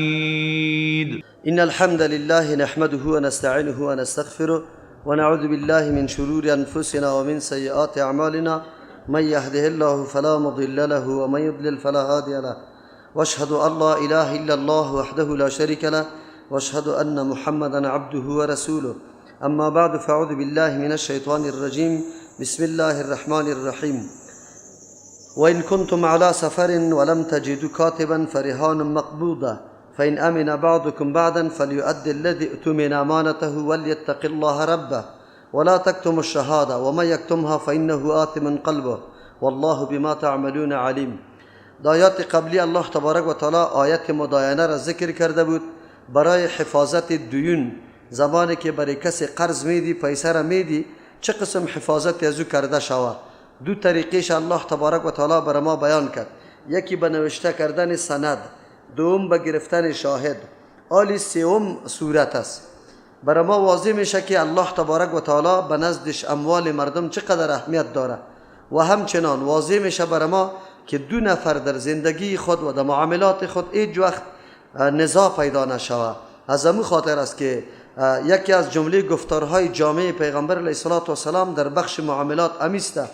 إن الحمد لله نحمده ونستعينه ونستغفره ونعوذ بالله من شرور أنفسنا ومن سيئات أعمالنا، من يهده الله فلا مضل له ومن يضلل فلا هادي له، واشهد أن لا إله إلا الله وحده لا شريك له، واشهد أن محمدا عبده ورسوله. أما بعد، فأعوذ بالله من الشيطان الرجيم. بسم الله الرحمن الرحيم. وإن كنتم على سفر ولم تجدوا كاتبا فرهان مقبوضة، فإن أمن بعضكم بعضا فليؤدي الذي اؤتمن أمانته وليتق الله ربه، ولا تكتموا الشهادة ومن يكتمها فإنه آثم قلبه والله بما تعملون علیم. در آیات قبلی الله تبارک و تعالی آیت مداینه را ذکر کرده بود برای حفاظت دیون. زمانی که برای کسی قرض میدی، پیسه را میدی، چه قسم حفاظت از او کرده شوه. دو طریقیش الله تبارک و تعالی بر ما بیان کرد: یکی به نوشته کردن سند، دوم به گرفتن شاهد. آلی سوم صورت است. برای ما واضح میشه که الله تبارک و تعالی به نزدش اموال مردم چقدر اهمیت داره و همچنان واضح میشه برای ما که دو نفر در زندگی خود و در معاملات خود هیچ وقت نزاع پیدا نشوه. از همون خاطر است که یکی از جمله گفتارهای جامع پیغمبر علیه الصلاة والسلام در بخش معاملات امیسته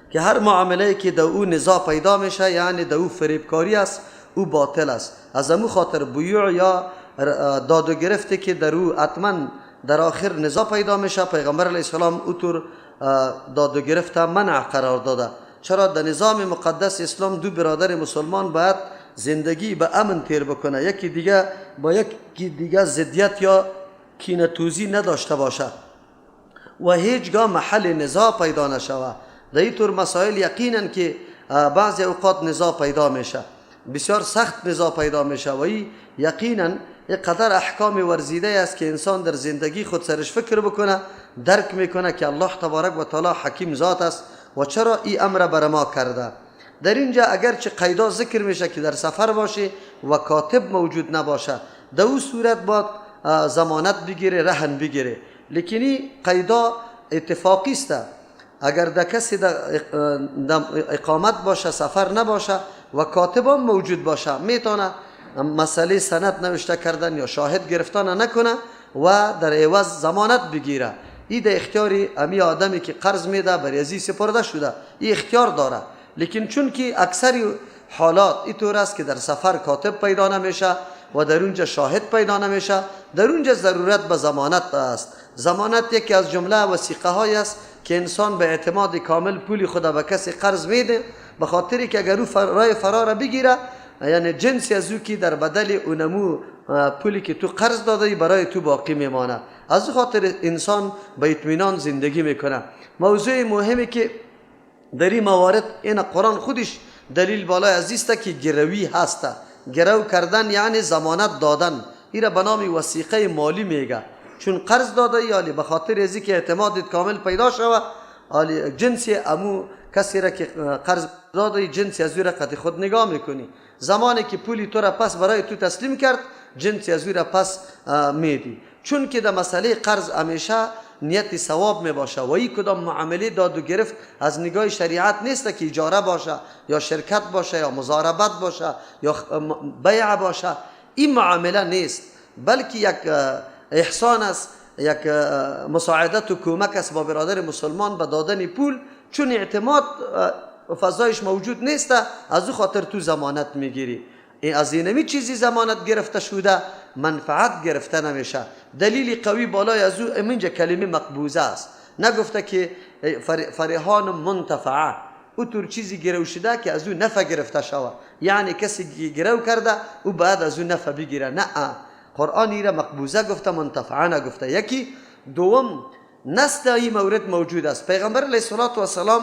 که هر معامله که در او نزاع پیدا میشه، یعنی در او فریبکاری است، او باطل است. از همون خاطر بیوع یا داد و گرفته که در او حتما در آخر نزاع پیدا میشه، پیغمبر علیه السلام اوطور داد و گرفته منع قرار داده. چرا؟ در نظام مقدس اسلام دو برادر مسلمان باید زندگی به امن تیر بکنه، یکی دیگه با یکی دیگه ضدیت یا کینه توزی نداشته باشه و هیچگاه محل نزاع پیدا نشوه. در این طور مسائل یقینا که بعضی اوقات نزاع پیدا میشه، بسیار سخت نزاع پیدا میشه و این یقینا یک قدر احکام ورزیده است که انسان در زندگی خود سرش فکر بکنه، درک میکنه که الله تبارک و تعالی حکیم ذات است و چرا این امر بر ما کرده. در اینجا اگرچه قیدا ذکر میشه که در سفر باشه و کاتب موجود نباشه، در او صورت باید ضمانت بگیره، رهن بگیره، لیکن این قیدا اتفاقی است. اگر در کسی در اقامت باشه، سفر نباشه و کاتب هم موجود باشه، میتونه مسئله سند نوشته کردن یا شاهد گرفتن نکنه و در عوض ضمانت بگیره. این در اختیار امی آدمی که قرض میده، بر ازی سپرده شده، این اختیار داره. لیکن چون که اکثر حالات اینطور است که در سفر کاتب پیدا نمیشه و در اونجا شاهد پیدا نمیشه، در اونجا ضرورت به ضمانت است. ضمانت یکی از جمله وثیقه های است که انسان به اعتماد کامل پولی خود به کسی قرض میده، به خاطری که اگر او راه فرار بگیره، یعنی جنسی از او که در بدل اونمو پولی که تو قرض داده برای تو باقی میمانه. از خاطر انسان به اطمینان زندگی میکنه. موضوع مهمی که در این موارد این قرآن خودش دلیل بالای از که گروی هسته. گرو کردن یعنی ضمانت دادن. این به نام وثیقه مالی میگه. چون قرض داده یالی به خاطر ازی که اعتمادت کامل پیدا شوه، آلی جنسی امو کسی را که قرض داده، جنسی از را قد خود نگاه میکنی. زمانی که پولی تو را پس برای تو تسلیم کرد، جنسی از را پس میدی. چون که در مسئله قرض همیشه نیت ثواب می باشه و این کدام معامله داد و گرفت از نگاه شریعت نیست که اجاره باشه یا شرکت باشه یا مضاربت باشه یا بیع باشه. این معامله نیست، بلکه یک احسان است، یک مساعدت و کمک است با برادر مسلمان به دادن پول. چون اعتماد فضایش موجود نیست، از او خاطر تو ضمانت میگیری. از اینمی چیزی ضمانت گرفته شده منفعت گرفته نمیشه. دلیل قوی بالای از او اینجا کلمه مقبوضه است. نگفته که فرهان منتفعه، او طور چیزی گرو شده که از او نفع گرفته شوه، یعنی کسی گرو کرده او بعد از او نفع بگیره. نه، قرآن ایره مقبوضه گفته، منتفعه نگفته. یکی دوم نص این مورد موجود است. پیغمبر علیه الصلاة والسلام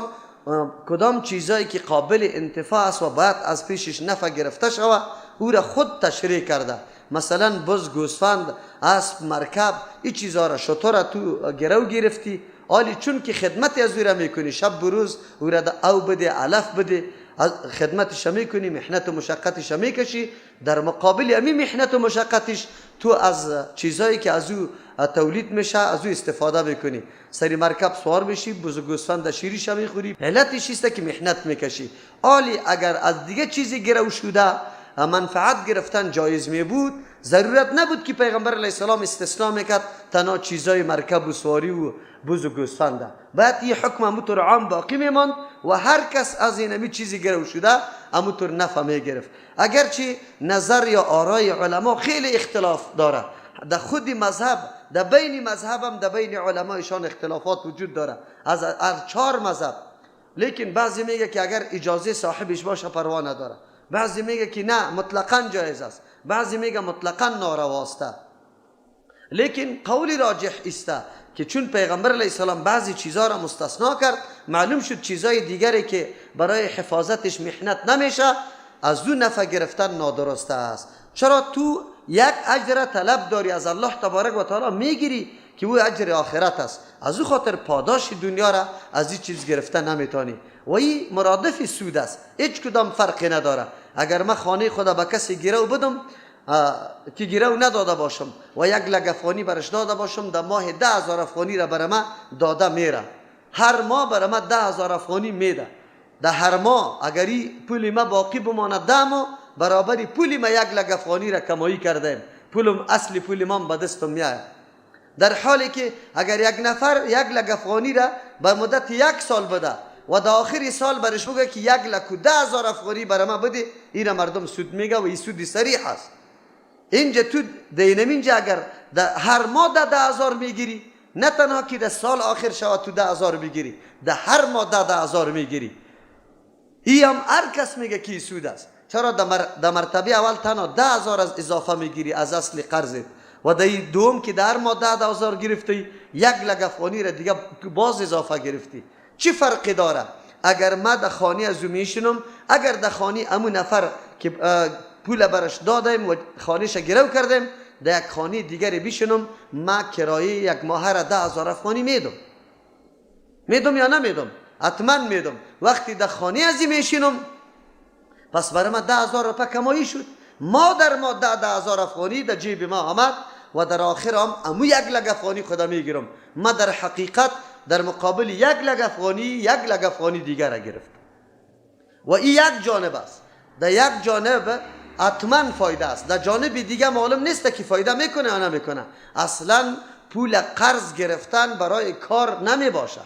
کدام چیزایی که قابل انتفاع است و باید از پیشش نفع گرفته شوه، او را خود تشریح کرده. مثلا بز، گوسفند، اسب، مرکب، این چیزها را، شتر تو گرو گرفتی، آلی چون که خدمت از او را میکنی، شب بروز او را او بده، علف بده، خدمتش میکنی، محنت و مشقتش میکشی، در مقابل امی محنت و مشقتش تو از چیزایی که از او تولید میشه از او استفاده میکنی. سری مرکب سوار میشی، بز و گوسفند شیریش میخوری. علتش است که محنت میکشی. آلی اگر از دیگه چیزی گرو شده منفعت گرفتن جایز می بود، ضرورت نبود که پیغمبر علیه السلام استثناء میکرد تنها چیزای مرکب و سواری و بز و گوسفنده. بعد این حکم همونطور عام باقی میماند و هر کس از این همی چیزی گرو شده همونطور نفع میگرفت. اگرچه نظر یا آرای علما خیلی اختلاف داره، در خود مذهب، در بین مذهب هم در بین علمایشان اختلافات وجود داره از 4 مذهب. لیکن بعضی میگه که اگر اجازه صاحبش باشه پروا نداره، بعضی میگه که نه مطلقاً جایز است، بعضی میگه مطلقاً نارواست. لیکن قول راجح است که چون پیغمبر علیه السلام بعضی چیزها را مستثنا کرد، معلوم شد چیزای دیگری که برای حفاظتش محنت نمیشه از دو نفع گرفتن نادرست است. چرا تو یک اجر طلب داری از الله تبارک و تعالی میگیری که او اجر آخرت است، از او خاطر پاداش دنیا را از این چیز گرفته نمیتونی و این مرادف سود است، هیچ کدام فرقی نداره. اگر من خانه خدا به کسی گرو بدم که گرو نداده باشم و 1 لک افغانی برش داده باشم، در ماه 10,000 افغانی را بر من داده میره، هر ماه بر من 10,000 افغانی میده. در هر ماه اگر این پول ما باقی بماند 10 ماه، برابر پول ما 1 لک افغانی را کمایی کردیم، پولم اصل پول ما به دستم میآید. در حالی که اگر یک نفر 1 لک افغانی را به مدت 1 سال بده و در آخر سال برش بگه که 1,10,000 افغانی برای ما بده، این مردم سود میگه و این سود صریح است. اینجا تو دینم اینجا اگر در هر ماه 10,000 میگیری، نه تنها که در سال آخر شود تو 10,000 میگیری، در هر ماه 10,000 میگیری. ای هم هر کس میگه که سود است. چرا در مرتبه اول تنها 10,000 از اضافه میگیری از اصل قرضت و در دوم که در ماه 10,000 گرفتی، 1 لک افغانی را دیگه باز اضافه گرفتی. چی فرقی داره اگر ما در خانه از او میشینم، اگر در خانه امو نفر که پول برش دادیم و خانهش گرو کردیم، در یک خانه دیگری بشینم، ما کرایه یک ماه را 10,000 افغانی میدم. میدم یا نمیدم؟ حتما میدم. وقتی در خانه از میشینم، پس برای ما 10,000 روپه کمایی شد. ما در ما 10,000 افغانی در جیب ما آمد و در آخر هم امو 1 لک افغانی خدا میگیرم. ما در حقیقت در مقابل 1 لک افغانی 1 لک افغانی دیگر را گرفت. و این یک جانب است. در یک جانب حتما فایده است، در جانب دیگه معلوم نیست که فایده میکنه یا نمیکنه. اصلا پول قرض گرفتن برای کار نمی باشه.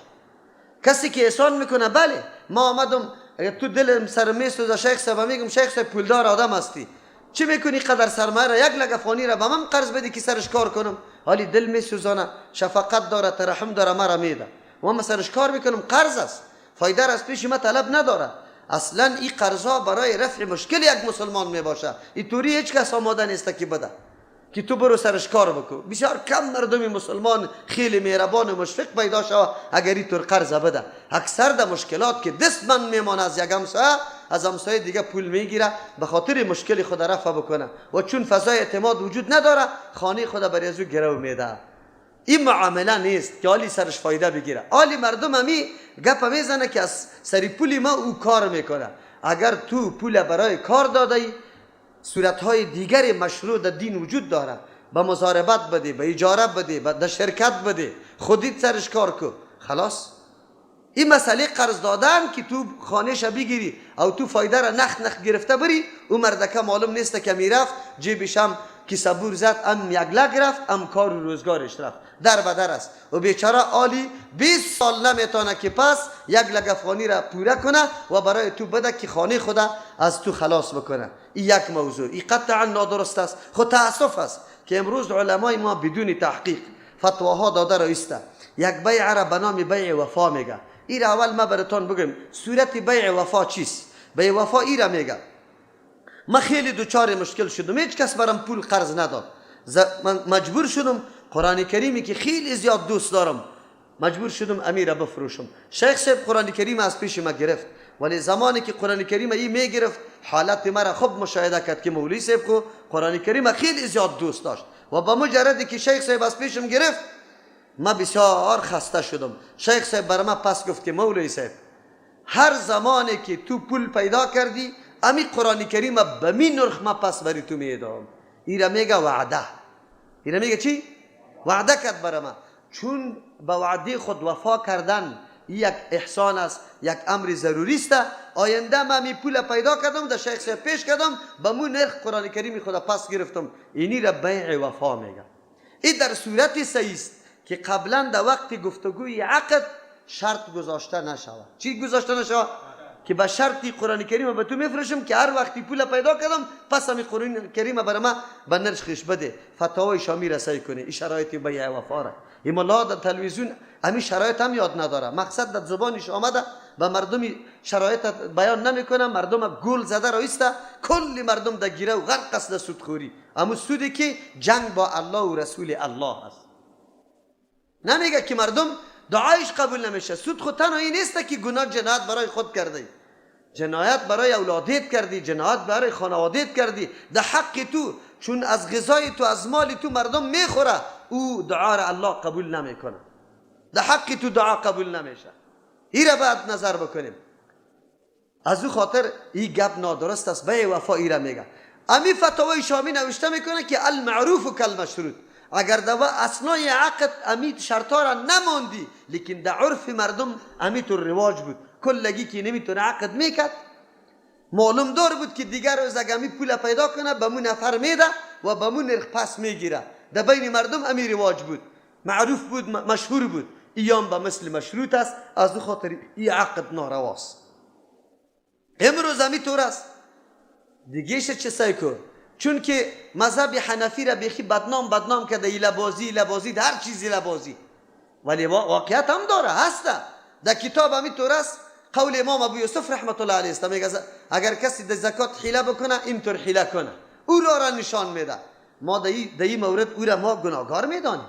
کسی که احسان میکنه، بله ما آمدم اگر تو دلم سر میسوزه شیخ صاحب میگم شیخ صاحب پولدار آدم هستی، چی میکنی قدر سرمایه را 1 لک افغانی را به من قرض بدی که سرش کار کنم؟ حالی دل میسوزانه، شفقت داره، ترحم داره، مرا میده و من سرش کار میکنم، قرض است، فایده را از پیش ما طلب نداره. اصلا این قرض برای رفع مشکل یک مسلمان میباشه. این طوری هیچ کس آماده نیست که بده که تو برو سرش کار بکن. بسیار کم مردم مسلمان خیلی مهربان و مشفق پیدا شوه اگر این طور قرض بده. اکثر در مشکلات که دست من میمانه از یک همسایه، از همسایه دیگه پول میگیره به خاطر مشکل خود رفع بکنه و چون فضای اعتماد وجود نداره خانه خود برای از او گرو میده. این معامله نیست که آلی سرش فایده بگیره. آلی مردم همی گپ میزنه که از سری پول ما او کار میکنه. اگر تو پول برای کار دادی، صورتهای دیگر مشروع در دین وجود داره، به مضاربت بده، به اجاره بده، به شرکت بده، خودت سرش کار کو، خلاص. این مسئله قرض دادن که تو خانهش بگیری او تو فایده را نخ نخ گرفته بری، او مردکه معلوم نیست که میرفت جیبش هم که صبور زد، ام یک لک رفت، ام کار و روزگارش رفت، در به در است. و بیچاره آلی 20 سال نمیتونه که پس 1 لک افغانی را پوره کنه و برای تو بده که خانه خدا از تو خلاص بکنه. این یک موضوع، این قطعا نادرست است. خود تاسف است که امروز علمای ما بدون تحقیق فتواها داده را ایسته. یک بیع را به نام بیع وفا میگه. این را اول ما براتون بگم صورت بیع وفا چیست. بیع وفا ای را میگه من خیلی دوچار مشکل شدم، هیچ کس برام پول قرض نداد، من مجبور شدم قرآن کریمی که خیلی زیاد دوست دارم مجبور شدم امیر بفروشم. شیخ صاحب قرآن کریم از پیش ما گرفت، ولی زمانی که قرآن کریم ای میگرفت حالت مرا خوب مشاهده کرد که مولوی صاحب کو قرآن کریم خیلی زیاد دوست داشت و با مجردی که شیخ صاحب از پیشم گرفت ما بسیار خسته شدم. شیخ صاحب بر ما پس گفت که مولوی صاحب هر زمانی که تو پول پیدا کردی امی قرآن کریم به می نرخ ما پس بری تو میدم. ایرا میگه وعده، ایرا میگه چی؟ وعده کرد برای ما. چون به وعده خود وفا کردن یک احسان است، یک امر ضروری است. آینده من می پول پیدا کردم، در شیخ صاحب پیش کردم، به مو نرخ قرآن کریم خدا پس گرفتم. اینی را بیع وفا میگه. این در صورت صحیح است که قبلا در وقت گفتگوی عقد شرط گذاشته نشود. چی گذاشته نشود؟ که به شرطی قرآن کریم به تو میفروشم که هر وقتی پول پیدا کردم پس همی قرآن کریم برای ما به نرخش بده. فتاوای شامی را صحیح کنه. این شرایط بیع وفا را این ملا در تلویزیون همی شرایط هم یاد نداره. مقصد در زبانش آمده به مردم شرایط بیان نمیکنه، مردم گول زده رایسته، کلی مردم در گیره و غرق است در سودخوری. اما سودی که جنگ با الله و رسول الله است. نمیگه که مردم دعایش قبول نمیشه. سود خود تنها این نیست که گناه جنایت برای خود کرده، جنایت برای اولادت کردی، جنایت برای خانوادت کردی، در حق تو، چون از غذای تو از مال تو مردم میخوره، او دعا را الله قبول نمیکنه. در حق تو دعا قبول نمیشه. این را باید نظر بکنیم. از او خاطر این گپ نادرست است. بیع وفا ای را میگه. امی فتاوای شامی نوشته میکنه که المعروف کالمشروط. اگر در اثنای عقد امی شرطا را نماندی، لیکن در عرف مردم امی تو رواج بود، کلگی که نمیتونه عقد میکرد، معلوم دار بود که دیگر روز اگر امی پول پیدا کنه به مو نفر میده و به مو نرخ پس میگیره. در بین مردم امی رواج بود، معروف بود، مشهور بود. ایام به مثل مشروط است. از او خاطر ای عقد نارواست. امروز امی طور است. دیگه چه سعی کن، چون که مذهب حنفی را بیخی بدنام بدنام کرده، ایله بازی ایله بازی، هر چیز ایله بازی، ولی واقعیت هم داره، هسته در کتاب همی طور است. قول امام ابو یوسف رحمت الله علیه است، میگه اگر کسی در زکات حیله بکنه اینطور حیله کنه، او را نشان میده. ما در این مورد او را ما گناهکار میدانیم.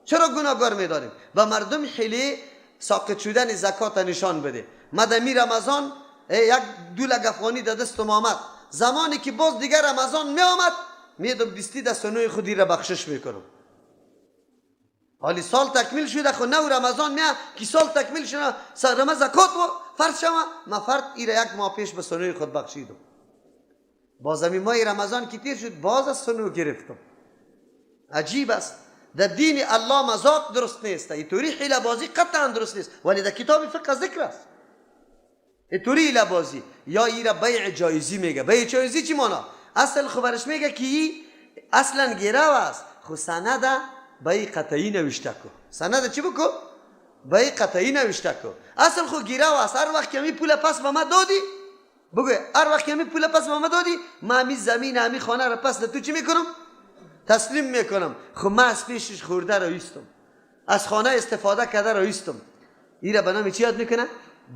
چرا گناهکار میدانیم؟ و مردم حیله ساقط شدن زکات نشان بده. ما در می رمضان یک دو لک افغانی در دستم آمد، زمانی که باز دیگر رمضان می آمد میدم بیستی دست نوی خودی را بخشش میکنم. حالی سال تکمیل شده، خو نو رمضان میاد که سال تکمیل شده سرما زکات و فرض شما، ما فرد ایره یک ماه پیش به سنوی خود بخشیدم. باز همی ماه رمضان که تیر شد باز از سنو گرفتم. عجیب است. در دین الله مذاق درست نیست، اینطوری حیله بازی قطعا درست نیست، ولی در کتاب فقه ذکر است. اینطوری حیله بازی یا ایره بیع جایزی میگه. بیع جایزی چی مانا؟ اصل خبرش میگه که ای اصلا گرو است، خو سند بیع قطعی نوشته کو. سند چی بکو؟ بیع قطعی نوشته کو. اصل خو گرو است. هر وقت که می پول پس به ما دادی، بگو هر وقت که می پول پس به ما دادی، ما می زمین همی خانه را پس تو چی میکنم؟ تسلیم میکنم. خب من از پیشش خورده را ایستم، از خانه استفاده کرده را ایستم. این را به نام چی یاد میکنه؟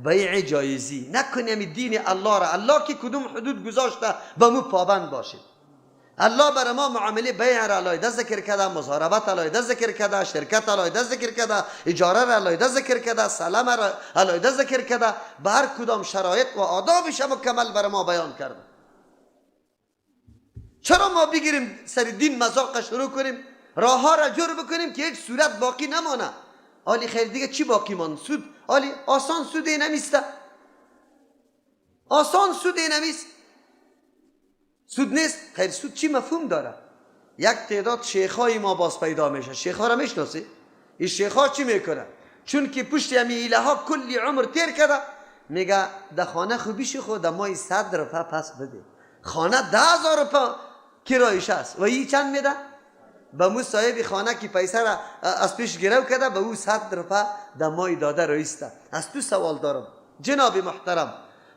بیع جایزی. نکنیم دین الله را، الله که کدوم حدود گذاشته به مو پابند باشیم. الله بر ما معامله بیع را علیه ذکر کرده، مضاربت علیه ذکر کرده، شرکت علیه ذکر کرده، اجاره را علیه ذکر کرده، سلام را علیه ذکر کرده، به هر کدام شرایط و آدابش مکمل بر ما بیان کرده. چرا ما بگیریم سر دین مذاق شروع کنیم، راه ها را جور بکنیم که هیچ صورت باقی نمانه؟ حالی خیر دیگه چی باقی مان؟ سود. حالی آسان سود نمیسته، آسان سود نمیست، سود نیست. خیر سود چی مفهوم داره؟ یک تعداد شیخای ما باز پیدا میشه. شیخ ها را میشناسی؟ این شیخ ها چی میکنه؟ چون که پشت همی ایله ها کلی عمر تیر کرده، میگه در خانه خوبیش خود در مای 100 روپه پس بده. خانه 10,000 روپه کرایش است و این چند میده؟ به مو صاحب خانه که پیسه را از پیش گرو کرده به او 100 روپه در مای داده رایسته. از تو سوال دارم جناب محترم،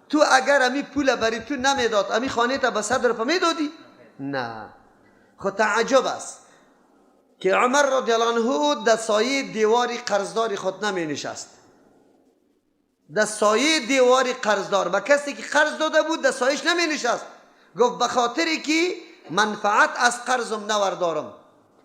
تو اگر امی پول بری تو نمیداد، امی خانه تا به 100 روپه میدادی؟ نه. خود تعجب است که عمر رضی الله عنه در سایه دیواری قرضدار خود نمی نشست. در سایه دیواری قرضدار، به کسی که قرض داده بود در سایش نمی نشست. گفت به خاطری که منفعت از قرضم نوردارم.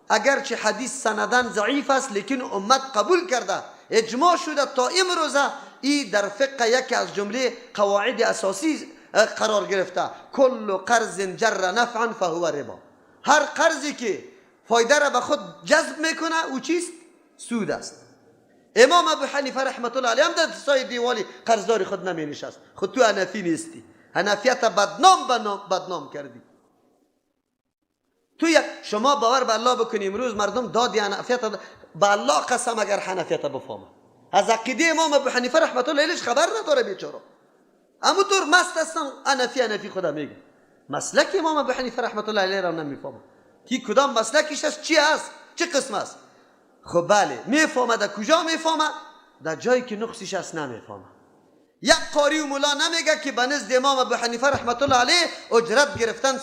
اگرچه حدیث سندن ضعیف است، لیکن امت قبول کرده، اجماع شده تا امروزه ای در فقه یکی از جمله قواعد اساسی قرار گرفته. کل قرض جر نفعا فهو ربا. هر قرضی که فایده را به خود جذب میکنه او چیست؟ سود است. امام ابو حنیفه رحمت الله علیه هم در سایه دیوالی قرضدار خود نمی نشست. خود تو حنفی نیستی، حنفیت بدنام بدنام کردی. تو یک شما باور به الله بکنی امروز مردم دادی حنفیت، به الله قسم اگر حنفیت بفهمه، از عقیده امام ابو حنیفه رحمت الله علیه خبر نداره بیچاره. اما طور مست هستن، انفی انفی خدا میگه. مسلک امام ابو حنیفه رحمت الله علیه را نمیفهمه کی کدام مسلکش است، چی است، چه قسم است. خب بله میفهمه. در کجا میفهمه؟ در جایی که نقصش است نمیفهمه. یک قاری و مولا نمیگه که به نزد امام ابو حنیفه رحمت الله علیه اجرت گرفتن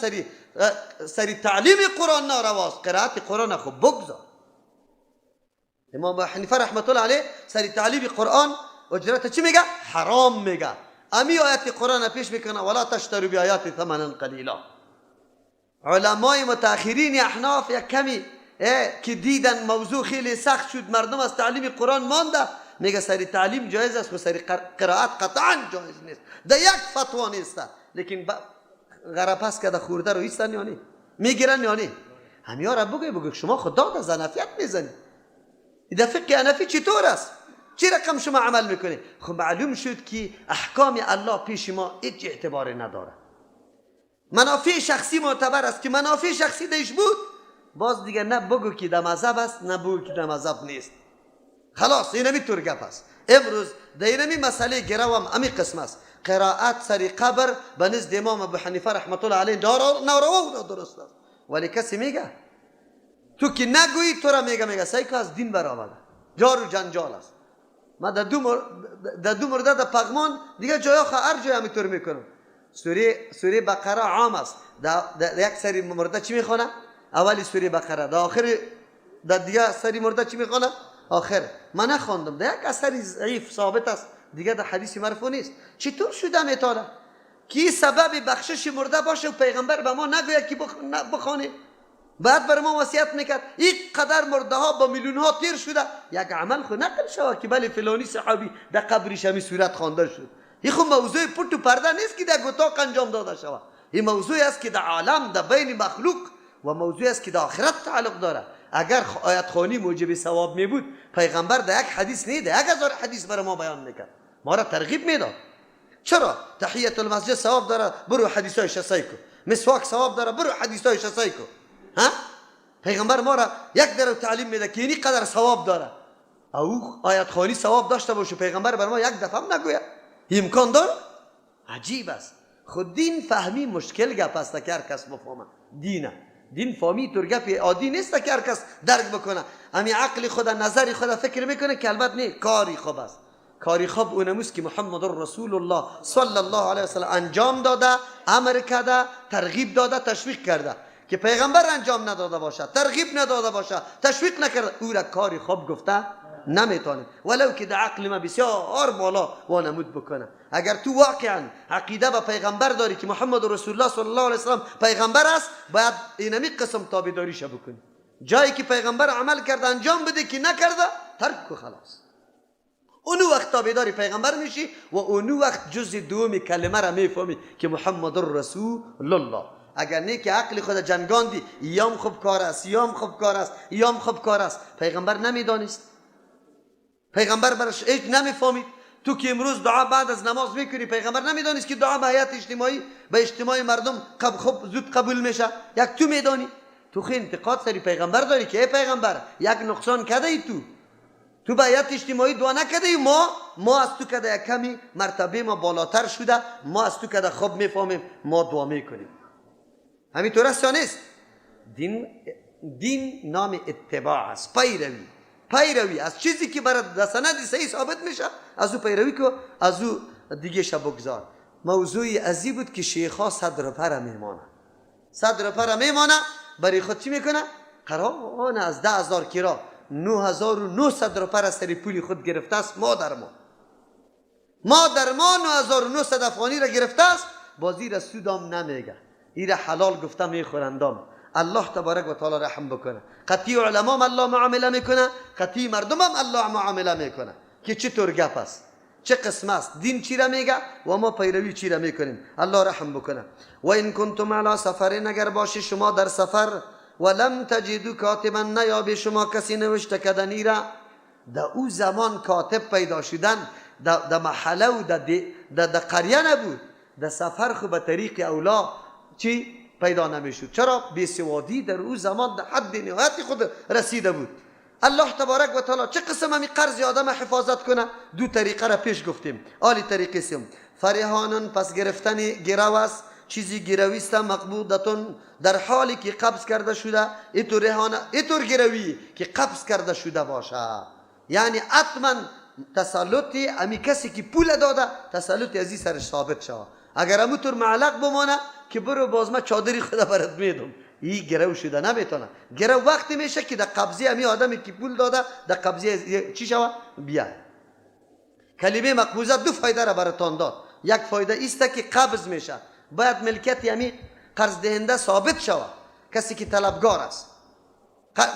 سری تعلیم قرآن نارواست. قرائت قرآن خب بگذار. امام ابو حنیفه رحمت الله علیه سری تعلیم قرآن اجرت چی میگه؟ حرام میگه. امی آیت قرآن پیش میکنه ولا تشتروا بآیات ثمنا قلیلا. علمای متأخرین احناف یک کمی که دیدن موضوع خیلی سخت شد، مردم از تعلیم قرآن مانده، میگه سری تعلیم جایز است و سری قرائت قطعا جایز نیست، در یک فتوا نیست. لیکن غرب پس که خورده رو ایستن یا نه میگیرن یا نه؟ همیا را بگوی شما خدا از حنفیت میزنی. در فقه حنفی چطور است؟ چه رقم شما عمل میکنی؟ خب معلوم شد که احکام الله پیش ما هیچ اعتباری نداره. منافع شخصی معتبر است که منافع شخصی دیش بود، باز دیگه نه بگو که در مذهب است، نه بگو که در مذهب نیست. خلاص اینمی طور گپ است. امروز در اینمی مسئله گروم امی قسم است. قرائت سری قبر به نزد امام ابو حنیفه رحمت الله علیه ناروا و نادرست است. ولی کسی میگه تو که نگویی تو را میگه سعی که از دین برآمده، جار و جنجال است. ما در دو مرده در پغمان دیگه جای هر جای همینطور میکنم. سوره بقره عام است. در یک سری مرده چی میخونه؟ اولی سوره بقره، در آخر در دیگه سری مرده چی میخونه؟ آخر. من نخواندم، در یک اثر ضعیف ثابت است، دیگه در حدیث مرفوع نیست. چطور شده میتونه کی سبب بخشش مرده باشه و پیغمبر به ما نگوید که بخوانه؟ بعد بر ما وصیت میکرد. این قدر مرده ها با میلیون ها تیر شده، یک عمل خو نقل شود که بله فلانی صحابی در قبرش همی صورت خوانده شد. این خو موضوع پت و پرده نیست که در اتاق انجام داده شود. این موضوع است که در عالم، در بین مخلوق، و موضوع است که در آخرت تعلق داره. اگر آیت خوانی موجب ثواب می بود، پیغمبر در یک حدیث نه، در 1000 حدیث برای ما بیان میکرد، ما را ترغیب میداد. چرا؟ تحیت المسجد ثواب داره، برو حدیثایش سعی کن. مسواک ثواب داره، برو حدیثایش سعی کن. ها؟ پیغمبر ما را یک در تعلیم میده که اینی قدر ثواب داره. او آیت خوانی ثواب داشته باشه، پیغمبر بر ما یک دفعه هم نگوید. امکان داره؟ عجیب است. خود دین فهمی مشکل گپ است که هر کس بفهمه. دینه دین فهمی طور گپ عادی نیست که هر کس درک بکنه. امی عقل خود، نظر خود فکر میکنه که البته نه، کاری خوب است. کاری خوب اونموست که محمد رسول الله صلی الله علیه و سلم انجام داده، امر کرده، ترغیب داده، تشویق کرده. که پیغمبر انجام نداده باشه، ترغیب نداده باشه، تشویق نکرده، او را کاری خوب گفته نمیتونه، ولو که در عقل ما بسیار بالا وانمود بکنه. اگر تو واقعا عقیده به پیغمبر داری که محمد رسول الله صلی الله علیه و سلم پیغمبر است، باید اینمی قسم تابعداریش بکنی. جایی که پیغمبر عمل کرده انجام بده، که نکرده ترک کو، خلاص. اونو وقت تابعداری پیغمبر میشی و اونو وقت جز دوم کلمه را میفهمی که محمد رسول الله. اگر نه که عقل خود جنگاندی، یام خوب کار است، یام خوب کار است، یام خوب کار است، پیغمبر نمیدانست، پیغمبر برش هیچ نمیفهمید. تو که امروز دعا بعد از نماز میکنی، پیغمبر نمیدانست که دعا به هیئت اجتماعی، به اجتماع مردم خوب زود قبول میشه. یک تو میدانی، تو خیلی انتقاد سری پیغمبر داری که ای پیغمبر یک نقصان کده ای، تو به هیئت اجتماعی دعا نکده ای، ما از تو کده یک کمی مرتبه ما بالاتر شده، ما از تو کده خوب میفهمیم، ما دعا میکنیم. همینطور است یا نیست؟ دین نام اتباع است، پیروی. پیروی از چیزی که برای در سند صحیح ثابت میشه، از او پیروی کو، از او دیگه شب بگذار. موضوع ازی بود که شیخا صدر پر میمانه، صدر پر میمانه، برای خود چی میکنه؟ قرآن از 10,000 کرا 9,900 روپیه از سری پولی خود گرفته است. ما در ما 9,900 افغانی را گرفته است، بازی را سودام نمیگه، ایره حلال گفته میخورندام. الله تبارک و تعالی رحم بکنه. قطعی علما الله معامله میکنه، قطعی مردم هم الله معامله میکنه که چطور گپ است، چه قسم است، دین چی را میگه و ما پیروی چی را میکنیم. الله رحم بکنه. و این کنتم علی سفر، اگر باشی شما در سفر، ولم تجدوا کاتبا، نیابی شما کسی نوشته کردنی را. در او زمان کاتب پیدا شدن در محله و در قریه نبود، در سفر خو به طریق اولا چی پیدا نمیشد. چرا؟ بیسوادی در او زمان در حد نهایت خود رسیده بود. الله تبارک و تعالی چه قسم همی قرض آدم حفاظت کنه؟ دو طریقه را پیش گفتیم. آلی طریقه سیم فرهانن، پس گرفتن گرو است، چیزی گرویست مقبوضتون در حالی که قبض کرده شده، ایتور رهانه ایتور گروی که قبض کرده شده باشه، یعنی حتما تسلط امی کسی که پول داده تسلط ازی سرش ثابت شوه. اگر اموتور معلق بمانه که برو باز ما چادری خدا برات میدم، این گرو شده نمیتونه. گرو وقتی میشه که در قبضه امی آدمی که پول داده در قبضه چی شوه بیا. کلمه مقبوضه دو فایده را براتان داد. یک فایده ایست که قبض میشه، باید ملکیت یعنی قرض دهنده ثابت شوه، کسی که طلبگار است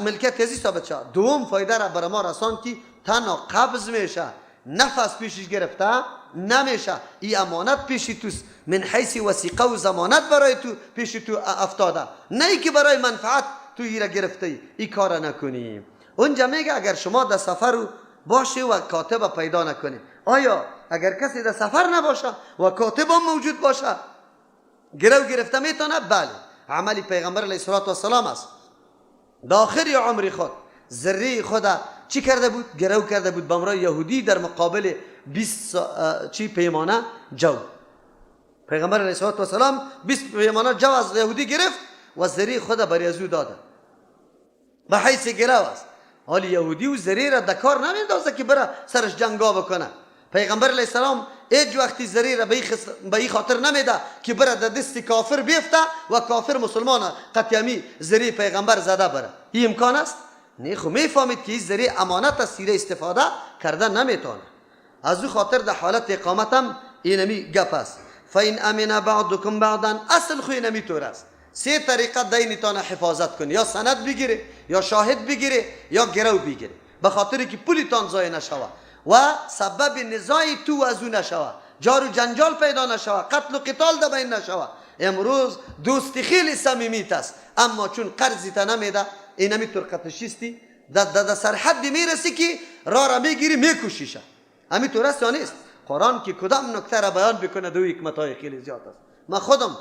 ملکیت ازی ثابت شوه. دوم فایده را بر ما رسان که تنها قبض میشه، نفس پیشش گرفته نمیشه، ای امانت پیش توست، من حیث وثیقه و ضمانت برای تو پیش تو افتاده، نه ای که برای منفعت تو ای را گرفته ای، ای کار نکنی. اونجا میگه اگر شما در سفر باشه و کاتب پیدا نکنی، آیا اگر کسی در سفر نباشه و کاتب هم موجود باشه گرو گرفته میتونه؟ بله، عمل پیغمبر علیه الصلاة والسلام است. در آخر عمر خود ذره خود چی کرده بود؟ گرو کرده بود به یهودی در مقابل 20 چی پیمانه جو. پیغمبر علیه الصلاة والسلام 20 پیمانه جو از یهودی گرفت و ذره خود برای ازو داده به حیث گرو است. حال یهودی و ذره را در کار نمیندازه که بره سرش جنگا بکنه. پیغمبر علیه السلام هیچ وقتی ذره را به این خاطر نمیده که بره در دست کافر بیفته و کافر مسلمان قطعی ذره پیغمبر زده بره. این امکان است؟ نه، خو میفهمید که این ذره امانت از سیره استفاده کرده نمیتونه. از او خاطر در حالت اقامت هم اینمی گپ است. فإن امن بعضکم بعضا، اصل خو اینمی طور است. سه طریقه دینتان حفاظت کنی، یا سند بگیره، یا شاهد بگیره، یا گرو بگیره، به خاطر که پولیتان ضایع نشوه و سبب نزاع تو از او نشوه، جار و جنجال پیدا نشوه، قتل و قتال در بین نشوه. امروز دوستی خیلی صمیمیت است، اما چون قرضی تا نمیده اینمی طور قتشیستی در سرحد میرسی که راه را میگیری میکشیشه. همین طور است یا نیست؟ قرآن که کدام نکته را بیان بکنه دو حکمت های خیلی زیاد است. من خودم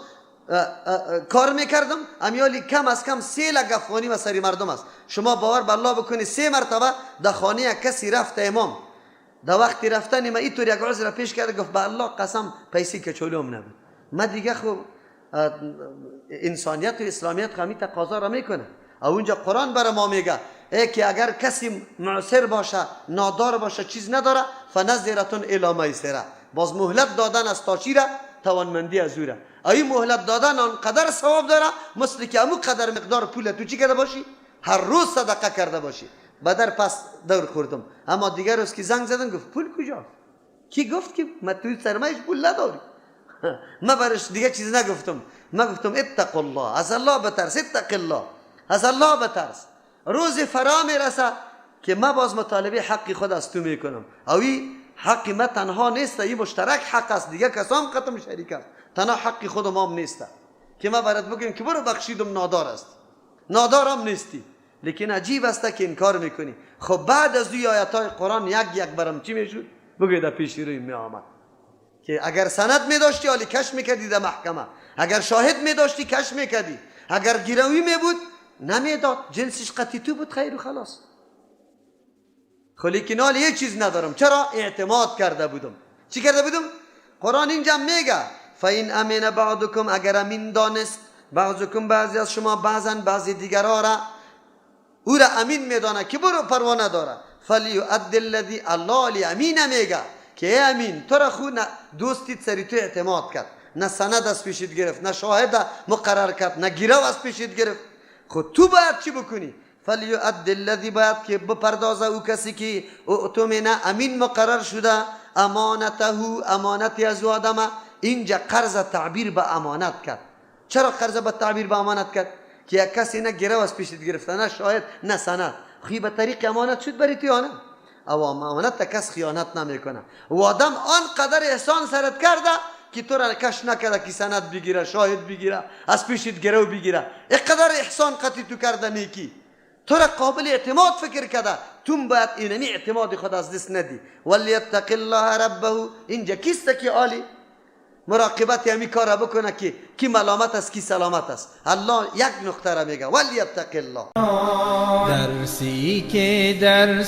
کار میکردم، امیالی کم از کم 3 لک افغانی و سری مردم است. شما باور به الله بکنی 3 مرتبه در خانه کسی رفت امام، در وقتی رفتن ما اینطور یک عذر را پیش کرد، گفت به الله قسم پیسی کچولوم نبود. ما دیگه خب انسانیت و اسلامیت خمی تقاضا را میکنه. اونجا قرآن برای ما میگه ای که اگر کسی معسر باشه، نادار باشه، چیز نداره، فنظرتون الی میسره، باز مهلت دادن از تا چی را؟ توانمندی از او را. ای مهلت دادن آنقدر ثواب داره مثل که امو قدر مقدار پول تو چی کرده باشی؟ هر روز صدقه کرده باشی. بدر پس دور خوردم. اما دیگر روز که زنگ زدن گفت پول کجاست؟ کی گفت که ما توی سرمایش پول نداری؟ ما برش دیگه چیز نگفتم. ما گفتم اتق الله، از الله بترس، اتق الله، از الله بترس. روز فرا میرسه که ما باز مطالبه حق خود از تو میکنم. اوی حق ما تنها نیست، این مشترک حق است، دیگه کسام قتم شریک است، تنها حق خود ما هم نیست که ما برات بگیم که برو بخشیدم نادار است، نادارم نیستی. لیکن عجیب است که انکار میکنی. خب بعد از دوی آیت های قرآن یک یک برم چی میشد؟ بگوی در پیش روی می آمد که اگر سند میداشتی حالی کش میکردی در محکمه، اگر شاهد میداشتی کش میکردی، اگر گروی میبود نمیداد، جنسش قطعی تو بود، خیر و خلاص. خب لیکن حال یه چیز ندارم. چرا؟ اعتماد کرده بودم. چی کرده بودم؟ قرآن اینجا میگه فإن امن بعضکم، اگر امین دانست بعضکم بعضی از شما بعضا بعضی دیگرها را، او را امین میدانه که برو پروا نداره، فلیؤد الذی، الله لی امین میگه که ای امین تو را خو دوستیت سری تو اعتماد کرد، نه سند از پیشت گرفت، نه شاهد مقرر کرد، نه گرو از پیشت گرفت. خود تو باید چی بکنی؟ فلیؤد الذی، باید که بپردازه او کسی که اؤتمن امین مقرر شده امانته، امانتی از او آدمه. اینجا قرض تعبیر به امانت کرد. چرا قرض به تعبیر به امانت کرد؟ که یک کسی نه گرو از پیشت گرفته، نه شاهد، نه سند، خی به طریق امانت شد بری تو نه. او امانت کس خیانت نمیکنه. و آدم آنقدر احسان سرت کرده که تو را کش نکرده که سند بگیره، شاهد بگیره، از پیشت گرو بگیره. اینقدر احسان قطعی تو کرده نیکی، تو را قابل اعتماد فکر کرده، تو باید اینمی اعتماد خود از دست ندی. ولیتق الله ربه، اینجا کیست که عالی مراقبت همی کار بکنه که کی ملامت است، کی سلامت است. الله یک نقطه را میگه: ولیتق الله. درسی که در